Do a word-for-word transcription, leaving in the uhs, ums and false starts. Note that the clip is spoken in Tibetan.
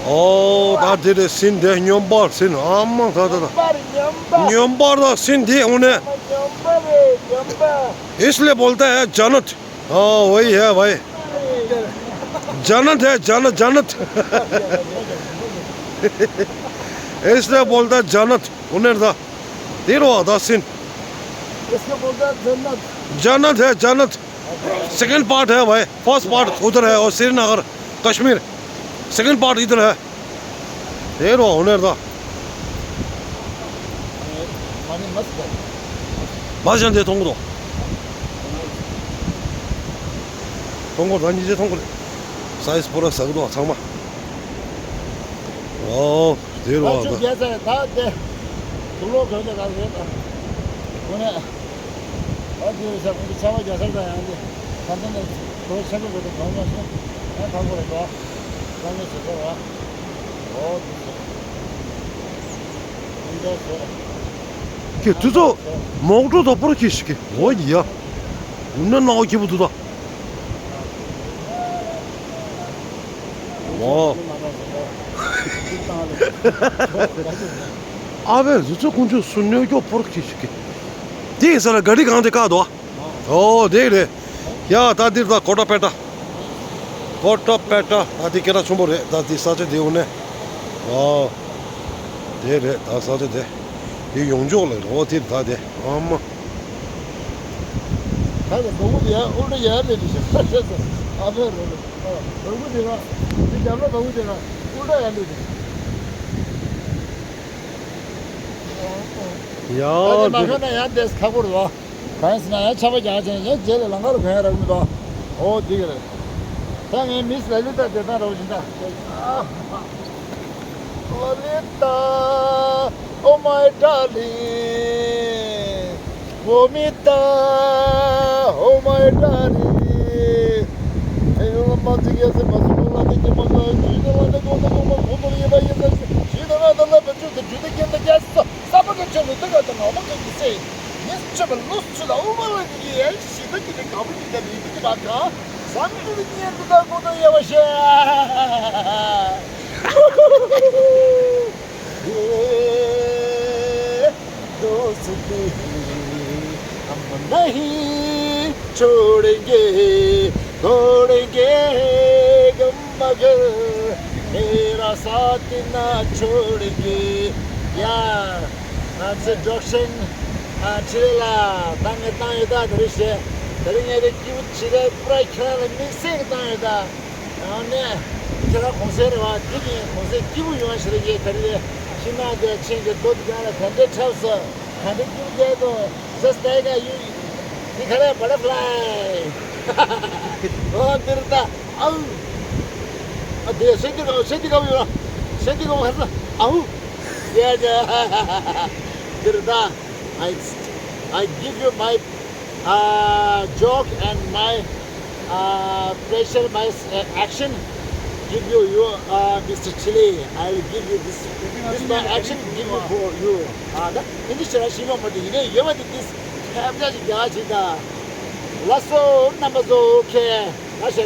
ཨོ་ད་དེ་རེད། ཟིན་དེ་སྨྱོན་པ་ཟིན། ཨ་མ་ད་ད་ད། སྨྱོན་པ་རེད། སྨྱོན་པ། སྨྱོན་པ་ད་ཟིན་དེ་འོ་ནས། སྨྱོན་པ་རེད། སྨྱོན་པ། इसलिए बोलता है जन्नत। हाँ वही है भाई। जन्नत है जन्नत जन्नत। इसलिए बोलता है जन्नत। उन्हें था। तीर हुआ था सीन। इसको बोलता है जन्नत। जन्नत है जन्नत। सेकंड पार्ट है भाई। फर्स्ट पार्ट उधर है और श्रीनगर, कश्मीर। सेकंड पार्ट इधर है। ये रो होने था। पानी मस्त है। बस जानते तुमको तो। तुमको धनी से तुमको। साइज पूरा सक दो छामा। ཨོ། དེ་རུ་ད་བ་ཆུ་ད། རྒྱས་ཚར་ད་དེ། དུག་ལོག་གོན་ཏེ་ག་རེ་ད། ཁོ་ནས། ཨ་དེ་རུ་ས་ཁོ་ཚོ་ཆར་པ་རྒྱག་ས་ད་ཡང་དེ། ད་ལྟ་ནས་དོ་ཆ་མི་དགོས་ཏེ་གང་མ་སོང་། ཡང་ཐང་པོ་རེད་དོ། ད་ནས་བྱེད་ས་ར། ཨོ་དེ་ཚོ། ཨིན་ད་ཟེར། ཁྱེད་དུས་ཚོད་མོག་འགྲོ་དང་པོར་ཁྱེད་ཞིག་གི་འོ་ཡ། འུ་ན་ནའོ་ཁྱེད་པོ་དུ་ད། ཨོ། ཨ་བས་རུ་ཚོ་ཀུན་སྤྱོད་སུ་གནོད་སྐྱོབ་པོར་གྱིས་ཤིག་གི། དེ་ཡིན་ས་ལ་ག་རི་གང་དེ་བཀག་དོ། ཨོ་དེ་རེད། ཡ་ད་འདིར་ད་ཀོ་ཊ་པེ་ཊ། ཀོ་ཊ་པེ་ཊ་ད་འདི་སྐད་གྲགས་ཆེན་པོ་རེད། ད་འདི་ས་ཆ་འདི་འོ་ནས། ཨོ། དེ་རེད་ད་ས་ཆ་དེ། འདི་ཡོངས་འཇོག་ལ་རེད། ཨོ་དེར་ད་དེ་ཨ་མ། ད་ལྟ་སྒོར་མོ་དེ་ཡང་ཨུལ་ཏྲ་ཡར་ལས་ཏེ་ཞེས་ཟེར་ཟེར། ཨ་ཕའི་རོ་རོ། སྒོར་མོ་དེ་ར། དེ་རྒྱབ་ལ་སྒོར་མོ་དེ་ར། ཨུལ་ཏྲ་ཡར་ལས་ཏེ། ཡ། ད་དེ་མ་ཤོར་ན་ཡང་དེས་ཁག་པོ་རེད་བ། གང་ཡིན་ཟེར་ན་ཡང་ཆར་པ་རྒྱག་བྱས་ཡང་རྗེས་ལ་ལམ་ཁ་ལ་གོན་ཡ་རག་མི་འདུག་ཨོ་དེ་ག་རེད། ད་ངའི་མིས་ལ་ལི་ད་དེ་ད་རོ་བཞིན་ད། ཨ་མ། ལོ་ལི་ཏ། Oh my darling. ལོ་མི་ཏ། Oh my darling. ཨེ་ཡོ་ལ་མ་ཏི་ཡ་སེ་མ་སུ་ལ་ཏི་ཀི་མ་ཏ་ཡུ་ཏ་ལ་ཏ་གོ་ཏ་གོ་མ་གོ་ཏ་ཡེ་ཏ་ཡེ་ཏ་ཤི་ཏ་ན་ཏ་ལ་པ་ཅུ་ཏ་ཇུ་ཏ་ཀེ་ཏ་ཀྱ་ས་ས་པ་ཀ་ཅ་ལུ་ཏ་ཀ་ཏ་ང་མ་ཀ་ཡི་སེ། ཡེ་ཅ་པ་ལུ་སུ་ལ་ཨུ་མ་ལ་ཡེ་ཤི་ཏ་ཀི་ཏ་ཀ་བུ་ཀི་ཏ་ལི་ཏ་ཀི་ཏ་ཀ། སམ་ཅུ་རི་ཉན་དུ་ད་གོ་ད་ཡ་བ་ཤ། ये दोस्ती हम नहीं छोड़ेंगे, तोड़ेंगे गम मगर तेरा साथ ना छोड़ेंगे। ཡ། ང་ཚོའི་འབྲོག་ཆེན་ཨ་ཁྲི་ལ་ད་ངས་བཏང་ཡོད་ད། དེ་རིང་བཤད། དེ་རིང་ངས་དེ་སྐྱིད་པོ་བྱེད་རེད། པུ་ར་ཁྱོད་རང་ལ་དམིགས་བསལ་གྱི་བཏང་ཡོད་ད། ཡང་ནས་ཁྱེད་རང་གུང་སེང་རེད་བ། དེ་ནས་གུང་སེང་སྐྱིད་པོ་ཡོང་བ་ཞིག་རེད། ངས་ད་རེས་ཤིང་ནགས་དེ་ཆེན་གྱི་རྡོ་དེ་གང་ལ་ག་འདྲའི་འཁྲབ་སོང་། ག་འདྲའི་སྐྱིད་པོ་བསྡད་འདུག Just like you. འདི་ག་རེ་butterfly. ཨོ་འདིར་ད། ཨའུ། ཨ་དེ་ཤེ་འདི་ག་ཤེ་འདི་ག་ཡོད་ར། ཤེ་འདི་ག་ཧ་ས། ཨའུ། Yeah, yeah. འདིར་ད། I, I give you my uh, joke and my uh, pressure, my uh, action. Give you, you uh, Mister Chili. I will give you this. This my action. Give you for you. Ah, that English chara shimo mati. You know, you know this. Have that guy chita. Lasso number so okay.